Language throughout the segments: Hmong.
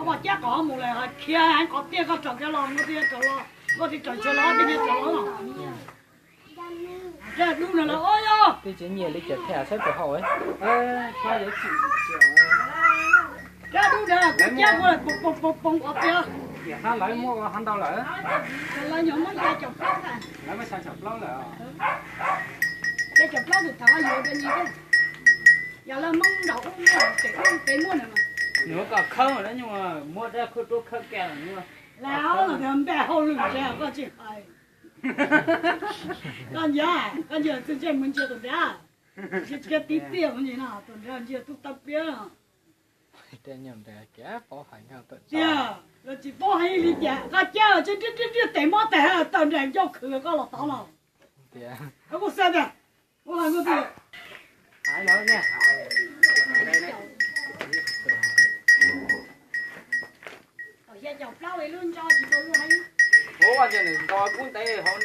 Ob pom cab qhov mus lawm, khiav heev qhov tiag, koj raws kiag los, nkauj twb raws los, nkauj twb raws ntshe los, twb nyiag raws los. Dab dub no lawm os yog. Twb tsis nyiam li cas thiaj saib puas haum. Dab dub ntawd kuv cab ua poob poob poob qhov tiag. Lawv muaj ua hov ntau lawm. Lawv nyuam muab xya caum plaub, lawv muab xya caum plaub lawm. Xya caum plaub tus thaum yuav rau nyias, yog lawv Hmoob nraum ub muaj, pem ub pem muaj na. Nws kom khawb lawm, nyuj muab dab khawb rub khawb kiag lawm. Lawv los npaj hauj lwm ntse koj tsis hais. Koj ntsia, koj ntsia txij ntsej muag ntsia tus nrad, tsis tib tiaj no, tus nrad ntsia tub tawb piab. Tiag, los tsis paub hais li cas, koj cab los tsis riaj riaj tes mob tes tawm nram ncauj khwv koj los tod los. Koj kuj xav tias, ua hais kuj tias, xya caum plaub lub ntso tsis tau luaj heev. Ua nws nto kub ntev hauv nrob,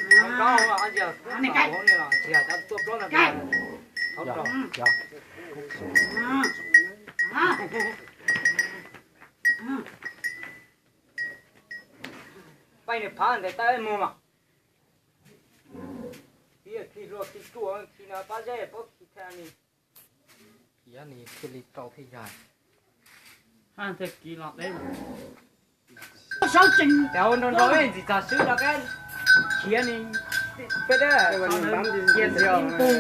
tsis hais cov tuaj plaub ntawd. Peb nws phav ntes tawb mus mas. Khi hlua khi tsuaj khi no pob zeb pob khi thaj ni. Khi ni thiaj li rau thiaj yog. Hab thiaj kiv los deb. Saub tsees. Tes hauv nrau nrau ntxim txog swb rov qab khiav ni. Peb dab cia ntug.